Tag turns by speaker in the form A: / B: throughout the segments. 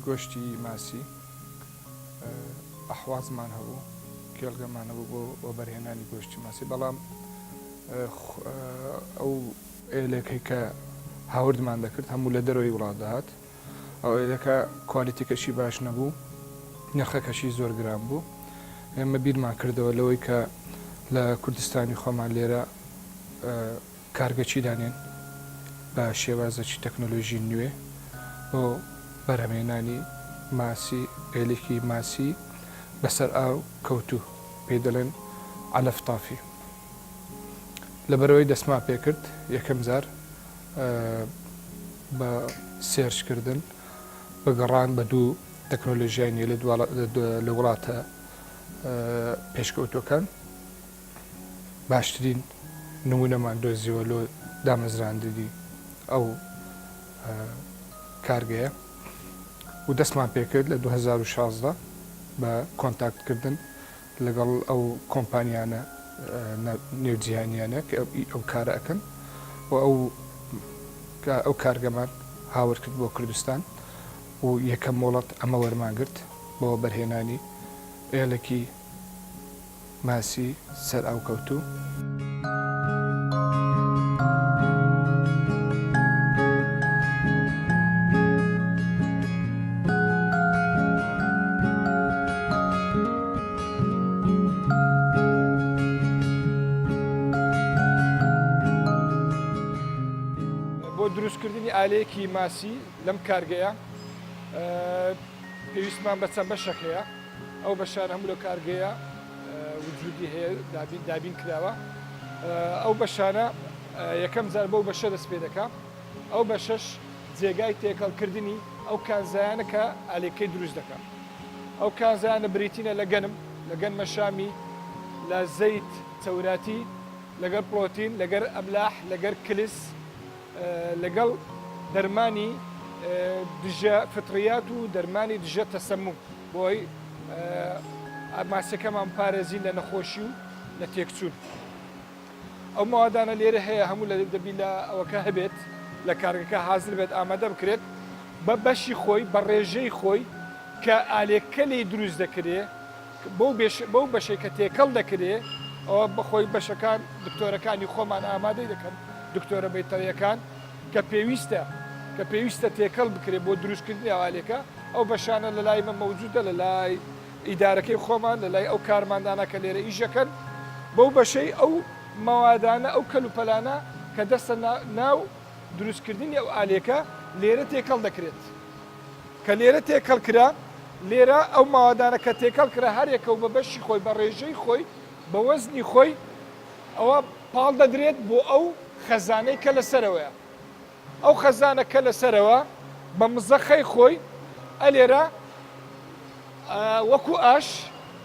A: گۆشتی ماسی ئەحوازمان هەبوو، کێڵگەمان هەبوو بۆ وەبەرهێنانی گۆشتی ماسی، بەڵام ئەو ئێلێکەی کە هاوردمان دەکرد هەموو لە دەرەوەی وڵات دەهات. ئەو ئێلەکە کوالیتیکەشی باش نەبوو، نرخەکەشی زۆر گران بوو. ئێمە بیرمان کردەوە لەوەی کە لە کوردستانی خۆمان لێرە کارگەچی دانێن بە شێوازەکی تەکنۆلۆژی نوێ بۆ بەرهەمهێنانی ماسی ئێلێکی ماسی بەسەر ئاو کەوتوو پێی دەڵێن عەلەف تافی. لەبەرئەوەی دەستمان پێکرد یەکەم جار بە search کردن بە گەڕان بە دوو تەکنۆلۆژیای نوێ لە وڵاتە پێشکەوتووەکان باشترین نمونەمان دۆزیەوە لۆ دامەزراندنی ئەو کارگەیە و دەستمان پێکرد لە 2016 بە کۆنتاکت کردن لەگەڵ ئەو کۆمپانیانە نێو جیهانیانە کە ئەو کارە ئەکەن و ئەو ئەو کارگەمان هاورد کرد بۆ کوردستان و یەکەم مۆڵەت ئەمە وەرمان گرت بۆ وەبەرهێنانی ئێلەکی ماسی سەر ئاو کەوتوو. بۆ دروستکردنی ئالەیەکی ماسی لەم کارگەیە پێویستمان بە چەند بەشێک هەیە، ئەو بەشانە هەموو لەو کارگەیە وجودی هەیە دابین کراوە. ئەو بەشانە یەکەم جار بەو بەشە دەست پێ دەکا، ئەو بەشەش جێگای تێکەڵکردنی ئەو کانزایانە کە ئالێکەی دروست دەکا. ئەو کانزایانە بریتینە لە گەنم، لە گەنمە شامی، لە زەیت چەوراتی، لەگەڵ پرۆتین، لەگەر ئەملاح، لەگەر کلس، لەگەڵ دەرمانی دژە فطریات و دەرمانی دژە تەسەموم بۆی ماسیەکەمان بپارێزین لە نەخۆشی و لە تێکچوون. ئەو مەوادانە لێرە هەیە هەموو لە دەبی لە ئەوەکە هەبێت لە کارگەکە حازر بێت ئامادە بکرێت بە بەشی خۆی بە ڕێژەی خۆی کە ئالێکە لێی دروست دەکرێ بەو بەو بەشەی کە تێکەڵ دەکرێ ئەوە بەخۆی بەشەکان دکتۆرەکانی خۆمان ئامادەی دەکەن دکتۆرە بەیتەریەکان کە پێویستە کە پێویستە تێکەڵ بکرێت بۆ دروستکردنی ئەو ئالێکە ئەو بەشانە لە لای مە مەوجودە لە لای ئیدارەکەی خۆمان لە لای ئەو کارماندانە کە لێرە ئیش ئەکەن بەو بەشەی ئەو مەوادانە ئەو کەلوپەلانە کە دەستە ناو دروستکردنی ئەو ئالێکە لێرە تێکەڵ دەکرێت کە لێرە تێکەڵ کرا لێرە ئەو مەوادانە کە تێکەڵ کرا هەر یەکە و بە بەشی خۆی بە ڕێژەی خۆی بە وەزنی خۆی ئەوە پاڵ دەدرێت بۆ ئەو خەزانەی کە لەسەرەوەیە. ئەو خەزانە کە لەسەرەوە بە مزەخەی خۆی ئەلێرە وەکو ئاش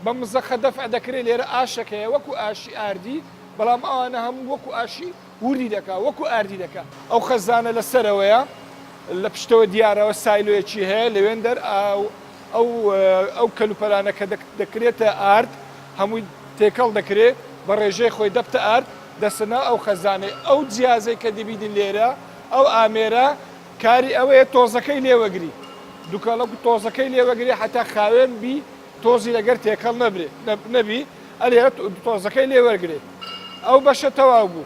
A: بە مزەخە دەفع دەکرێت لێرە ئاشێک هەیە وەکو ئاشی ئاردی بەڵام ئەوانە هەموو وەکو ئاشی وردی دەکا وەکو ئاردی دەکا. ئەو خەزانە لەسەرەوەیە لە پشتەوە دیارەوە سایلۆیەکی هەیە لەوێندەر ئەو ئەو کەلوپەلانە کە دەکرێتە ئارد هەمووی تێکەڵ دەکرێ بە ڕێژەی خۆی دەبتە ئارد دەستە ناو ئەو خەزانەی ئەو جیازەی کە دەبینی لێرە ئەو ئامێرە کاری ئەوەیە تۆزەکەی لێوەگری دوکەڵەک و تۆزەکەی لێوەگری حتا خاوێن بی تۆزی لەگەر تێکەڵ نەبرێ نەبی ئەلێرە تۆزەکەی لێوەرگێ ئەو بەشە تەواو بوو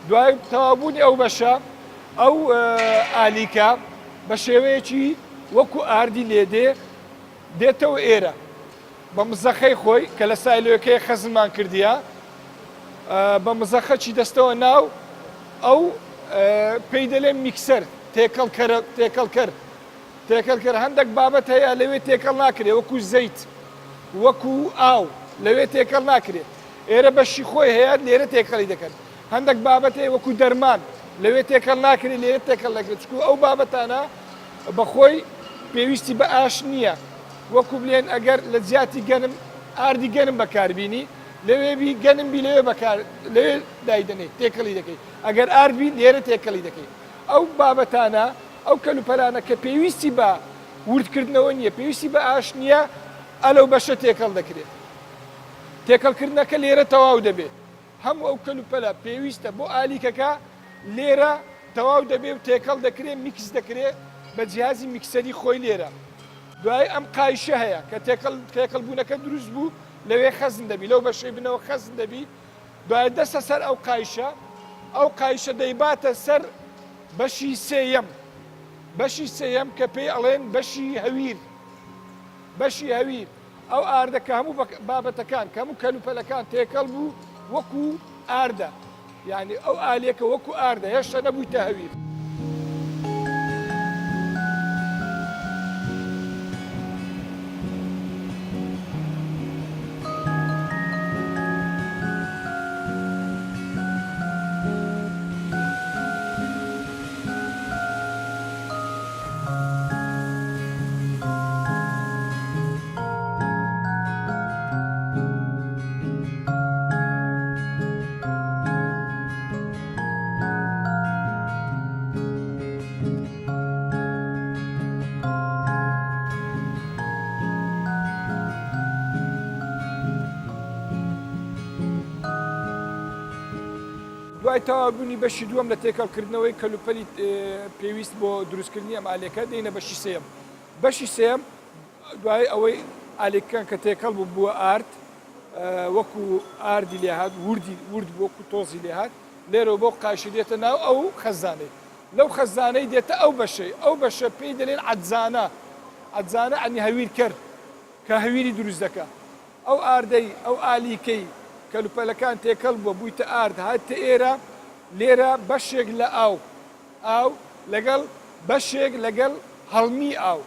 A: دوای تەواوبوونی ئەو بەشە ئەو ئالیکە بە شێوەیەکی وەکو ئاردی لێدێ دێتەوە ئێرە بە مزەخەی خۆی کە لە سایلۆیەکەی خەزنمان کردیە بە مزەخەکی دەستەوە ناو ئەو پێی دەلێن میکسەر تێکەڵکەرە تێکەڵکەر تێکەڵکەر هەندێک بابەت هەیە لەوێ تێکەڵ ناکرێ وەکو زەیت وەکو ئاو لەوێ تێکەڵ ناکرێ ئێرە بەشی خۆی هەیە لێرە تێکەڵی دەکەن هەندێک بابەت هەیە وەکو دەرمان لەوێ تێکەڵ ناکرێ لێرە تێکەڵ دەکرێت چکو ئەو بابەتانە بەخۆی پێویستی بە ئاش نییە وەکو بلێن ئەگەر لە جیاتی گەنم ئاردی گەنم بەکاربینی لەوێ بی گەنم بی لەوێ بەکار لەوێ دایدەنێی تێکەڵی دەکەی ئەگەر ئارد بی لێرە تێکەڵی دەکەی ئەو بابەتانە ئەو کەلوپەلانە کە پێویستی بە وردکردنەوە نییە پێویستی بە ئاش نییە ئەلەو بەشە تێکەڵ دەکرێت تێکەڵکردنەکە لێرە تەواو دەبێت هەموو ئەو کەلوپەلە پێویستە بۆ ئالیکەکە لێرە تەواو دەبێ و تێکەڵ دەکرێ میکس دەکرێ بە جیهازی میکسەری خۆی لێرە. دوای ئەم قایشە هەیە کە تێکەڵ تێکەڵ بوونەکە دروست بوو لەوێ خەزن دەبی لەو بەشەی بنەوە خەزن دەبی دوای دەستە سەر ئەو قایشە ئەو قایشە دەیباتە سەر بەشی سێیەم بەشی سێیەم کە پێی ئەڵێن بەشی هەویر بەشی هەویر ئەو ئاردە کە هەموو بابەتەکان کە هەموو کەلوپەلەکان تێکەڵ بوو وەکو ئاردە یانی ئەو ئالیەکە وەکو ئاردە هێشتا نەبوویتە هەویر. دوای تەواوبوونی بەشی دووەم لە تێکەڵکردنەوەی کەلوپەلی پێویست بۆ دروستکردنی ئەم ئالێکە دێینە بەشی سێیەم. بەشی سێیەم دوای ئەوەی ئالێکەکان کە تێکەڵ بوو بووە ئارد وەکو ئاردی لێهات وردی ورد بوو وەکو تۆزی لێهات لێرەوە بۆ قایشی دێتە ناو ئەو خەزانەی لەو خەزانەی دێتە ئەو بەشەی ئەو بەشە پێی دەلێن عەجانە عەجانە عنی هەویرکەر کە هەویری دروست دەکا ئەو ئاردەی ئەو ئالیکەی کەلوپەلەکان تێکەڵ بووە بوویتە ئارد هاتتە ئێرە لێرە بەشێک لە ئاو ئاو لەگەڵ بەشێک لەگەڵ هەڵمی ئاو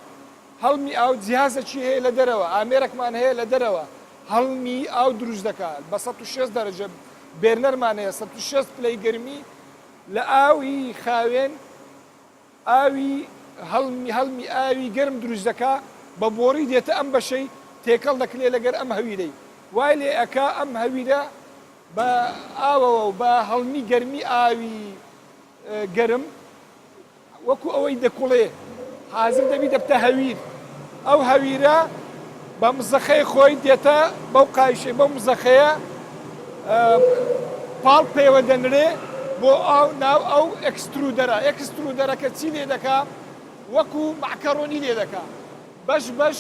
A: هەڵمی ئاو جیهازەکی هەیە لە دەرەوە ئامێرەکمان هەیە لە دەرەوە هەڵمی ئاو دروست دەکات بە 160 دەرەجە burner مان هەیە 160 پلەی گەرمی لە ئاوی خاوێن ئاوی هەڵمی هەڵمی ئاوی گەرم دروست دەکا بە بۆڕی دێتە ئەم بەشەی تێکەڵ دەکرێ لەگەر ئەم هەویرەی وای لێ ئەکا ئەم هەویرە بە ئاوەوە و بە هەڵمی گەرمی ئاوی گەرم وەکو ئەوەی دەکوڵێ حازر دەبی دەبتە هەویر ئەو هەویرە بە مزەخەی خۆی دێتە بەو قایشەی بەو مزەخەیە پاڵ پێوە دەنرێ بۆ ئەو ناو ئەو extruder ە extruder ەکە چی لێ دەکا وەکو مەعکەرۆنی لێ دەکا بەش بەش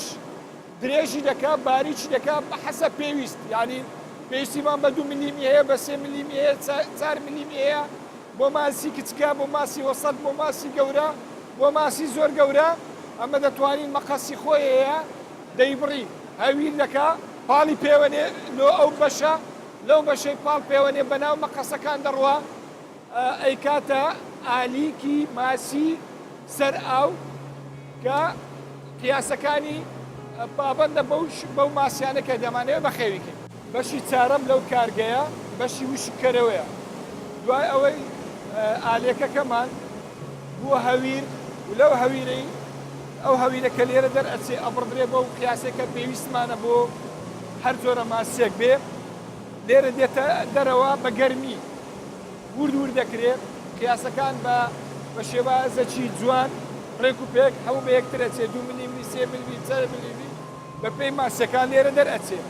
A: درێژی دەکا باریکی دەکا بە حەسەب پێویست یانی پێویستیمان بە دوو ملیمی هەیە بە سێ ملیمی هەیە چار ملیمی هەیە بۆ ماسی کچکە بۆ ماسی وەسەت بۆ ماسی گەورە بۆ ماسی زۆر گەورە ئەمە دەتوانین مەقەسی خۆی هەیە دەیبڕی هەویر دەکا پاڵی پێوەنێ لۆ ئەو بەشە لەو بەشەی پاڵ پێوەنێ بەناو مەقەسەکان دەڕوا ئەیکاتە ئالیکی ماسی سەر ئاو کە قیاسەکانی پابەندە بەو بەو ماسیانە کە دەمانەوێت بەخێوی کەین. بەشی چارەم لەو کارگەیە بەشی وشککەرەوەیە. دوای ئەوەی ئالێکەکەمان بووە هەویر و لەو هەویرەی ئەو هەویرە کە لێرە دەرئەچێ ئەبڕدرێ بەو قیاسەی کە پێویستمانە بۆ هەر جۆرە ماسیەک بێ لێرە دێتە دەرەوە بە گەرمی ورد ورد دەکرێ قیاسەکان بە بە شێوازەکی جوان ڕێک و پێک هەموو بە یەکتر ئەچێ دوو ملیمری سێ ملیمری چار ملیمری بە پێی ماسیەکان لێرە دەر ئەچێ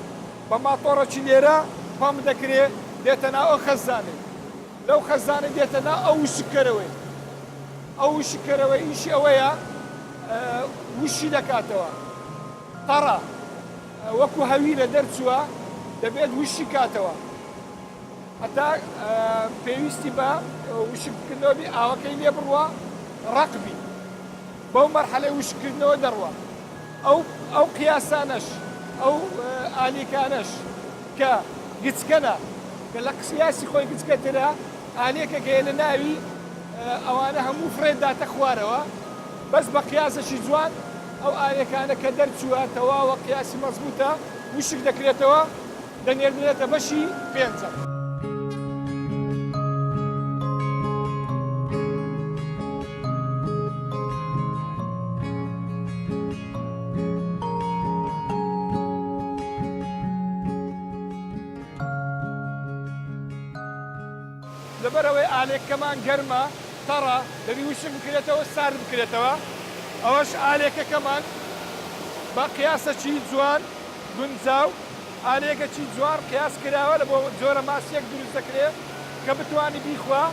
A: بە ماتۆڕەکی لێرە پەمپ دەکرێ دێتە ناو ئەو خەزانەی لەو خەزانەی دێتە ناو ئەو وشککەرەوەی ئەو وشککەرەوەی ئیشی ئەوەیە وشی دەکاتەوە تەڕە وەکو هەویرە دەرچووە دەبێت وشی کاتەوە هەتا پێویستی بە وشککردنەوە بی ئاوەکەی لێ بڕوا ڕەق بی بەو مەرحەلەی وشککردنەوە دەڕوا ئەو ئەو قیاسانەش ئەو ئالیکانەش کە گچکەنە کە لە قسیاسی خۆی گچکەترە ئالێکێک هەیە لە ناوی ئەوانە هەموو فڕێت داتە خوارەوە بەس بە قیاسەکی جوان ئەو ئالێکانە کە دەرچووە تەواوە قیاسی مەزبوتە وشک دەکرێتەوە دەنێردرێتە بەشی پێنجەم. لەبەرئەوەی ئالێکەمان گەرمە، تەڕە، دەبی وشک بکرێتەوە، سارد بکرێتەوە، ئەوەش ئالێکەکەمان بە قیاسەکی جوان گونجاو ئالێکەکی جوان قیاس کراوە لە بۆ جۆرە ماسیەک دروست دەکرێ کە بتوانی بیخوا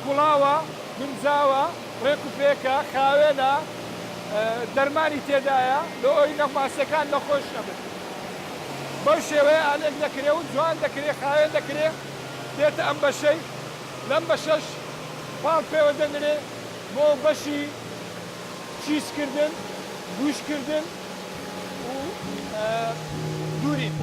A: کوڵاوە گونجاوە ڕێک و پێکە خاوێنە. دەرمانی تێدایە لۆ ئەوی ماسیەکان نەخۆش نەبن. بەو شێوەیە ئالێک دەکرێ و جوان دەکرێ خاوێن دەکرێ دێتە ئەم بەشەی لەم بەشەش پاڵ پێوە دەنرێ بۆ بەشی چیز کردن، گوش کردن و دورین.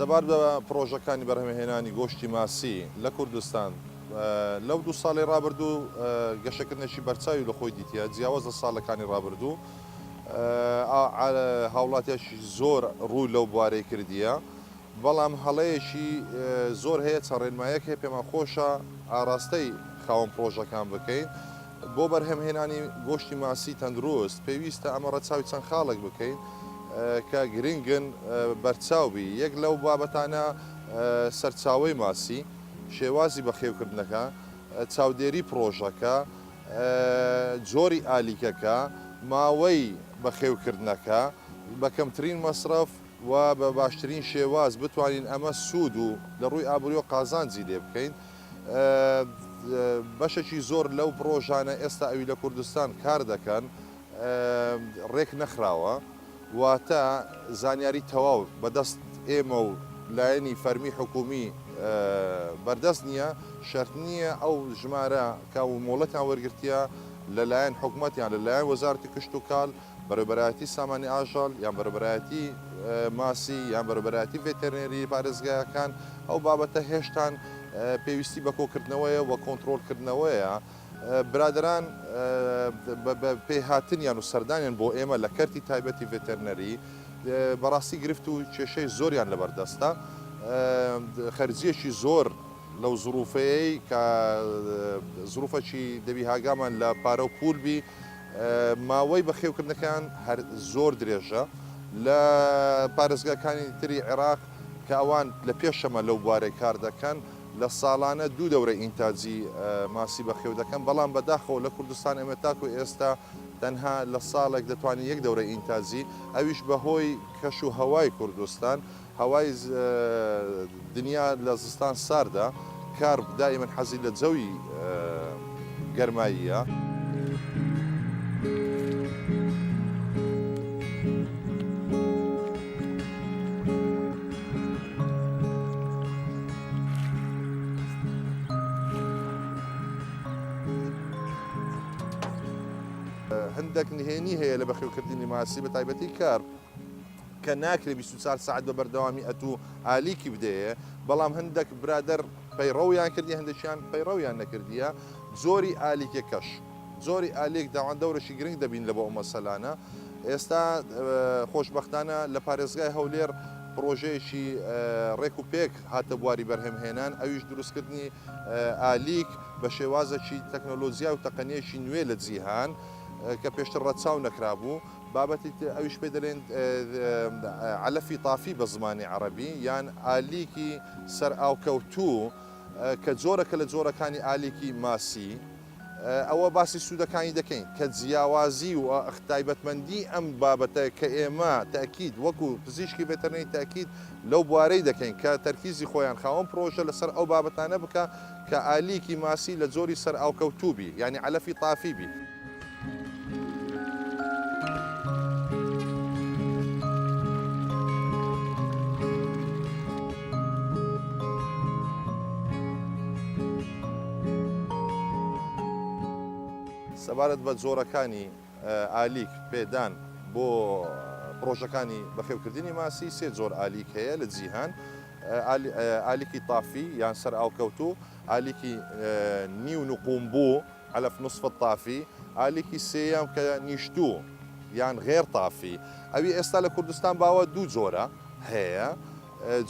B: سەبارەت بە پڕۆژەکانی بەرهەمهێنانی گۆشتی ماسی لە کوردستان، لەو دوو ساڵەی ڕابردوو گەشەکردنێکی بەرچاوی لە خۆی دیتیە، جیاواز لە ساڵەکانی ڕابردوو هاوڵاتییەکی زۆر ڕووی لەو بوارەی کردیە، بەڵام هەڵەیەکی زۆر هەیە، چەند ڕێنمایەک هەیە پێمان خۆشە ئاراستەی خاوەن پڕۆژەکان بکەین. بۆ بەرهەمهێنانی گۆشتی ماسی تەندروست پێویستە ئەمە ڕەچاوی چەند خاڵێک بکەین کە گرنگن بەرچاو بی، یەک لەو بابەتانە سەرچاوەی ماسی، شێوازی بەخێوکردنەکە، چاودێری پڕۆژەکە، جۆری ئالیکەکە، ماوەی بەخێوکردنەکە، بە کەمترین مەسرەف و بە باشترین شێواز بتوانین ئەمە سوود و لە ڕووی ئابووریەوە قازانجی لێ بکەین. بەشێکی زۆر لەو پڕۆژانە ئێستا ئەوی لە کوردستان کار دەکەن ڕێک نەخراوە، واتە زانیاری تەواو بەدەست ئێمە و لایەنی فەرمی حکومی بەردەست نییە، شەرت نییە ئەو ژمارە کە مۆڵەتیان وەرگرتیە لەلایەن حکومەت یان لەلایەن وەزارەتی کشتوکاڵ، بەڕێوبەرایەتی سامانی ئاژەڵ یان بەڕێوبەرایەتی ماسی یان بەڕێوبەرایەتی ڤێتێرنێری پارێزگاکان، ئەو بابەتە هێشتان پێویستی بە کۆکردنەوەیە و کۆنترۆڵکردنەوەیە. برادەران بە پێهاتنیان و سەردانیان بۆ ئێمە لە کەرتی تایبەتی ڤێتێرنەری بەڕاستی گرفت و کێشەی زۆریان لەبەردەستە، خەرجییەکی زۆر لەو زروفەیەی کە زروفەکی دەبی هاگامان لە پارە و پوول بی، ماوەی بەخێوکردنەکەیان هەر زۆر درێژە لە پارێزگاکانی تری عێراق کە ئەوان لە پێشەمە لەو بوارەی کار دەکەن لە ساڵانە دوو دەورە ئینتاجی ماسی بەخێو دەکەن بەڵام بەداخەوە لە کوردستان ئێمە تاکو ئێستا تەنها لە ساڵێک دەتوانین یەک دەورە ئینتاجی ئەویش بەهۆی کەش و هەوای کوردستان هەوای دنیا لە زستان ساردە، کارپ دائیمەن حەزی لە جەوی گەرماییە. هەندێک نهێنی هەیە لە بەخێوکردنی ماسی بە تایبەتی کارپ. کە ناکرێ 24 سەعات بە بەردەوامی ئەتوو ئالیکی بدەیێ بەڵام هەندەک برادەر پەیڕەویان کردی هەندێکیان پەیڕەویان نەکردیە جۆری ئالیکەکەش جۆری ئالیک داوان دەورەشی گرنگ دەبین لە بۆ ئەو مەسەلانە ئێستا خۆشبەختانە لە پارێزگای هەولێر پڕۆژەیەکی ڕێک و پێک هاتە بواری بەرهەمهێنان ئەویش دروستکردنی ئالیک بە شێوازێکی تەکنەلۆجیا و تەقەنیەکی نوێ لە جیهان کە پێشتر ڕەچاو نەکرابوو. بابەتی ئەویش پێ دەلێن عەلەفی تافی بە زمانی عەڕەبی یان ئالیکی سەر ئاوکەوتوو کە جۆرەکە لە جۆرەکانی ئالیکی ماسی ئەوە باسی سوودەکانی دەکەین کە جیاوازی و تایبەتمەندی ئەم بابەتە کە ئێمە تەئکید وەکو پزیشکی ڤێتەرنەری تەئکید لەو بوارەی دەکەین کە تەرکیزی خۆیان خاوەن پرۆژە لەسەر ئەو بابەتانە بکا کە ئالیکی ماسی لە جۆری سەرئاوکەوتوو بی یانی عەلەفی تافی بی. سەبارەت بە جۆرەکانی ئالیک پێدان بۆ پڕۆژەکانی بەخێوکردنی ماسی، سێ جۆر ئالیک هەیە لە جیهان، ئالیکی تافی یان سەرئاوکەوتوو، ئالیکی نیو نقومبوو، علف نصف الطافی، ئالیکی سێیەم کە نیشتوو یان غیر طافی، ئەوی ئێستا لە کوردستان باوە دوو جۆرە هەیە،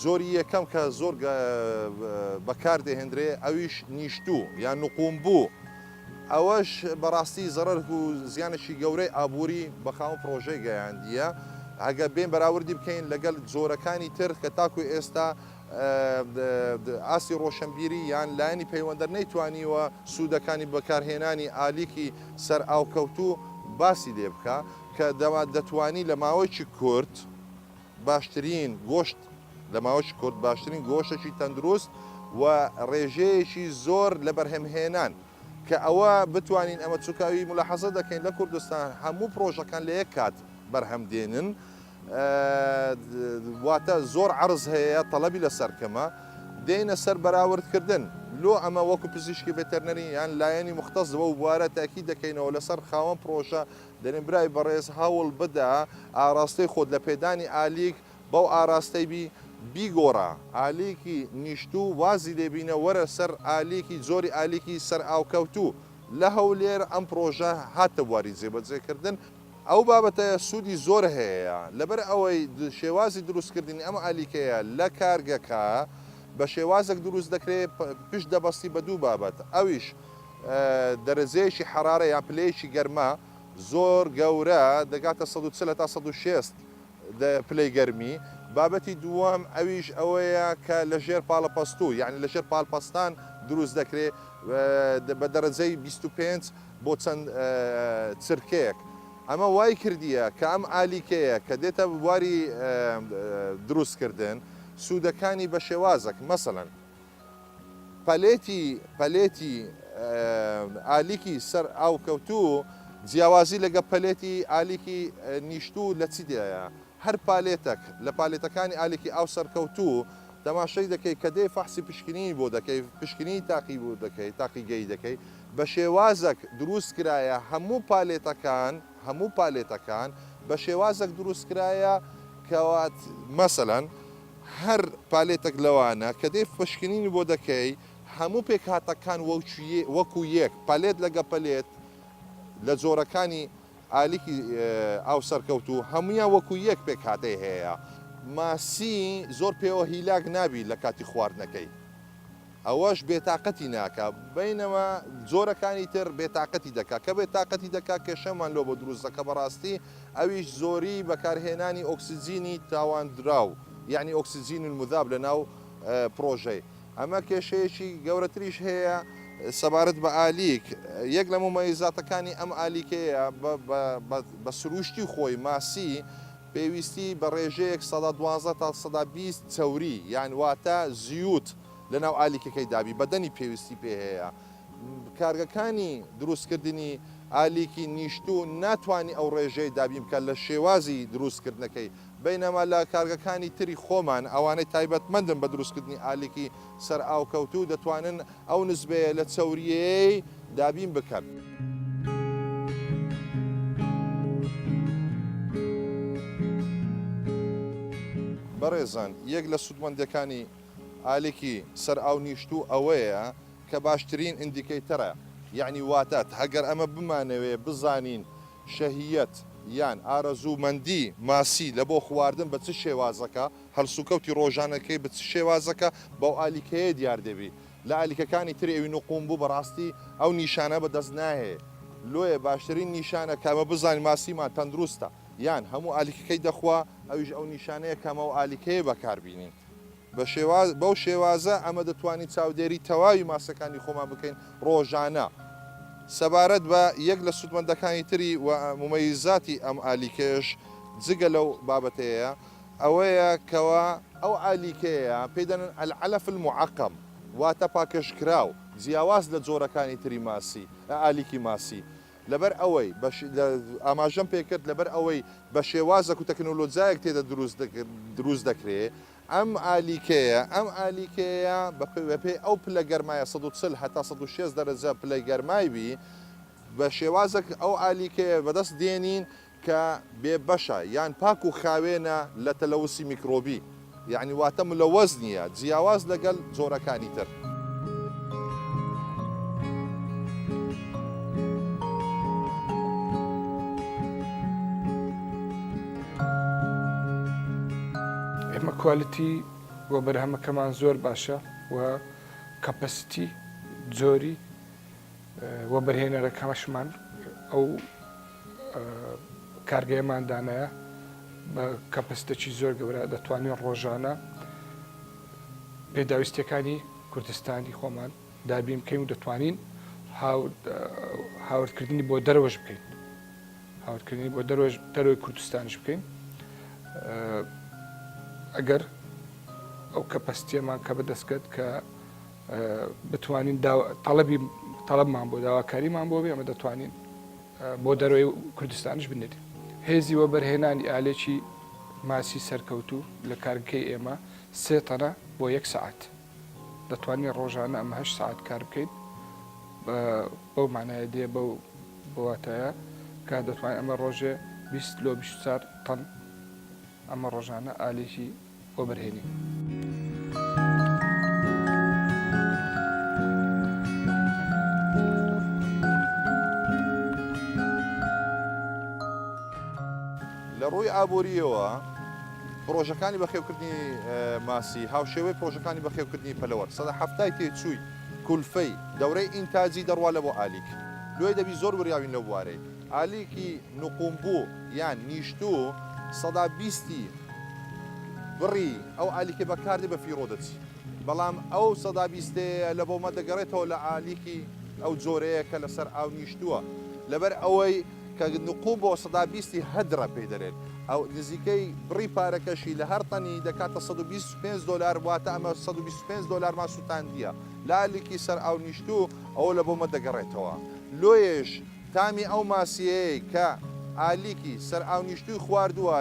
B: جۆری یەکەم کە زۆر بەکار دەهێندرێ ئەویش نیشتوو یان نقومبوو، ئەوەش بەڕاستی زەڕەر و زیانێکی گەورەی ئابووری بە خاوەن پڕۆژەی گەیاندیە، ئەگەر بێین بەراوردی بکەین لەگەڵ جۆرەکانی تر کە تاکو ئێستا ئاستی ڕۆشنبیری یان لایەنی پەیوەندەر نەیتوانیوە سوودەکانی بەکارهێنانی ئالیکی سەر ئاوکەوتوو باسی لێ بکا کە دەتوانی لە ماوەیەکی کورت باشترین گۆشت لە ماوەیەکی کورت باشترین گۆشتێکی تەندروست و ڕێژەیەکی زۆر لە بەرهەمهێنان کە ئەوە بتوانین ئەمە چونکە ئەوی مولاحەزە دەکەین لە کوردستان هەموو پڕۆژەکان لە یەک کات بەرهەم دێنن واتە زۆر عەرز هەیە تەڵەبی لەسەر کەمە دێنە سەر بەراوردکردن لۆ ئەمە وەکو پزیشکی ڤێتەرنەری یان لایەنی مختص بەو بوارە تاکید دەکەینەوە لەسەر خاوەن پڕۆژە دەرێن برای بەڕێز هەوڵ بدە ئاراستەی خۆت لە پێدانی ئالیک بەو ئاراستەی بی بیگۆڕە ئالیکی نیشتوو وازی لێ بینە وەرە سەر ئالیکی جۆری ئالیکی سەر ئاوکەوتوو لە هەولێر ئەم پڕۆژە هاتە بواری جێبەجێ کردن ئەو بابەتە سوودی زۆر هەیە لەبەر ئەوەی شێوازی دروست کردنی ئەم ئالیکەیە لە کارگەکە بە شێوازێک دروست دەکرێ پشت دەبەستی بە دوو بابەت ئەویش دەرەجەیەکی حەرارە یان پلەیەکی گەرما زۆر گەورە دەگاتە 140 هەتا 160 پلەی گەرمی، بابەتی دووەم ئەویش ئەوەیە کە لە ژێر پاڵەپەستوو یانی لە ژێر پاڵپەستان دروست دەکرێ بە دەرەجەی 25 بۆ چەند چرکەیەک ئەمە وای کردیە کە ئەم ئالیکەیە کە دێتە بواری دروستکردن سوودەکانی بە شێوازەک مەسەلەن پەلێتی پەلێتی ئالیکی سەر ئاو کەوتوو جیاوازی لەگە پەلێتی ئالیکی نیشتوو لە چیدایە؟ هەر پالێتەک لە پالێتەکانی ئالیکی ئاو سەرکەوتوو تەماشای دەکەی کە دێی فەحسی پشکنینی بۆ دەکەی پشکنینی تاقی بۆ دەکەی تاقیگەیی دەکەی بە شێوازەک دروست کرایە هەموو پالێتەکان هەموو پالێتەکان بە شێوازەک دروست کرایە کەوا مەسەلەن هەر پالێتەک لەوانە کە دێی پشکنینی بۆ دەکەی هەموو پێکهاتەکان وەکو یەک پالێت لەگە پەلێت لە جۆرەکانی ئالیکی ئاو سەرکەوتوو هەموویان وەکو یەک پێکهاتەی هەیە ماسی زۆر پێوە هیلاک نابی لە کاتی خواردنەکەی. ئەوەش بێتاقەتی ناکا، بەینەما جۆرەکانی تر بێتاقەتی دەکا، کە بێتاقەتی دەکا کێشەمان لۆ بۆ دروست دەکا بەڕاستی ئەویش زۆری بەکارهێنانی ئۆکسجینی تاواندراو یەعنی ئۆکسجین المذاب لەناو پڕۆژەی ئەمە کێشەیەکی گەورەتریش هەیە سەبارەت بە ئالیک یەک لە مومەیزاتەکانی ئەم ئالیکەیە بە سروشتی خۆی ماسی پێویستی بە ڕێژەیەک 12% تا 20% چەوری یان واتە زیوت لەناو ئالیکەکەی دابی بەدەنی پێویستی پێ هەیە کارگەکانی دروستکردنی ئالیکی نیشتوو ناتوانی ئەو ڕێژەی دابین بکات لە شێوازی دروستکردنەکەی بەینەما لە کارگەکانی تری خۆمان ئەوانەی تایبەتمەندن بە دروستکردنی ئالیکی سەر ئاوکەوتوو دەتوانن ئەو نسبەیە لە چەورییەی دابین بکەن. بەڕێزان یەک لە سوودمەندەکانی ئالیکی سەر ئاو نیشتوو ئەوەیە کە باشترین indicator ە یەعنی واتە ئەگەر ئەمە بمانەوێ بزانین شەهیەت یان ئارەزوومەندی ماسی لە بۆ خواردن بە چ شێوازەکە هەلسوکەوتی ڕۆژانەکەی بە چ شێوازەکە بەو ئالیکەیە دیار دەبی لە ئالیکەکانی تری ئەوی نقوم بوو بەڕاستی ئەو نیشانە بە دەست ناهێ لۆیە باشترین نیشانە کە ئەمە بزانین ماسیمان تەندروستە. یان هەموو ئالیکەکەی دەخوا ئەویش ئەو نیشانەیە کە ئەمە ئەو ئالیکەیە بەکاربینین بە شێواز بەو شێوازە ئەمە دەتوانین چاودێری تەواوی ماسەکانی خۆمان بکەین ڕۆژانە. سەبارەت بە یەک لە سوودمەندەکانی تری و مومەیزاتی ئەم ئالیکەیەش جگە لەو بابەتەیە ئەوەیە کەوا ئەو ئالیکەیە پێی دەنن العلف المعقم واتە پاکژکراو جیاواز لە جۆرەکانی تری ماسی ئالیکی ماسی لەبەر ئەوەی بە ئاماژەم پێکرد لەبەر ئەوەی بە شێوازەک و تەکنۆلۆجایەک تێدە دروست دروست دەکرێ ئەم ئالیکەیە ئەم ئالیکەیە بەپێی ئەو پلە گەرمایە 140 هەتا 160 دەرەجە پلەی گەرمای بی بە شێوازەک ئەو ئالیکەیە بەدەست دێنین کە بێ بەشە یان پاک و خاوێنە لە تەلەوسی میکرۆبی یەعنی واتە ملەوەز نییە جیاواز لەگەل جۆرەکانی تر.
A: ئێمە quality بۆ بەرهەمەکەمان زۆر باشە و capacity جۆری وەبەرهێنەرەکەشمان ئەو کارگەیەمان دانایە بە capacity ێکی زۆر گەورە دەتوانین ڕۆژانە پێداویستیەکانی کوردستانی خۆمان دابین بکەین و دەتوانین هاوردکردنی بۆ دەرەوەش بکەین هاوردکردنی بۆ دەرەوەش دەرەوەی کوردستانیش بکەین ئەگەر ئەو capacity یەمان کە بەدەستکرد کە بتوانین تەڵەبی تەڵەبمان بۆ داواکاریمان بۆ بێ ئەمە دەتوانین بۆ دەرەوەی کوردستانیش بنێرین. هێزی وەبەرهێنانی ئالێکی ماسی سەرکەوتوو لە کارگەکەی ئێمە سێ تەنە بۆ یەک سەعات. دەتوانین ڕۆژانە ئەمە هەشت سەعات کار بکەین. بەو مانایە دێ بەو واتایە کە دەتوانین ئەمە ڕۆژێ 20 لۆ 24 تەن ئەمە ڕۆژانە ئالێکی وەبەرهێنین.
B: لە ڕووی ئابوورییەوە پڕۆژەکانی بەخێوکردنی ماسی هاوشێوەی پڕۆژەکانی بەخێوکردنی پەلەوەر 70% تێچووی کولفەی دەورەی ئینتاجی دەڕوا لە بۆ ئالیک لۆیە دەبی زۆر وریاوین لەو بوارەی ئالیکی نوقومبوو یان نیشتوو 20% ی بڕی ئەو ئالیکەی بەکاردێ بە فیڕۆ دەچی بەڵام ئەو سەدا بیستەیە لە بۆمە دەگەڕێتەوە لە ئالیکی ئەو جۆرەیە کە لەسەر ئاو نیشتووە لەبەر ئەوەی کە نقوم بۆ سەدا بیستی هەدرە پێی دەرێن ئەو نزیکەی بڕی پارەکەشی لە هەر تەنی دەکاتە 125 دۆلار واتە ئەمە 125 دۆلارمان سوتاندیە لە ئالیکی سەر ئاو نیشتوو ئەوە لە بۆمە دەگەڕێتەوە لۆیەش تامی ئەو ماسییەیەی کە ئالیکی سەرئاونیشتووی خواردووە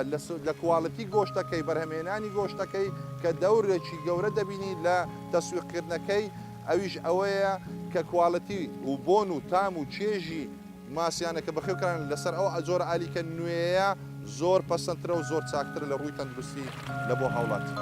B: لە quality گۆشتەکەی، بەرهەمهێنانی گۆشتەکەی کە دەورێکی گەورە دەبینی لە تەسویقکردنەکەی ئەویش ئەوەیە کە quality و بۆن و تام و چێژی ماسیانە کە بەخێوکران لەسەر ئەو جۆرە ئالیکە نوێیە زۆر پەسەندترە و زۆر چاکترە لە ڕووی تەندروستی لە بۆ هاوڵاتی.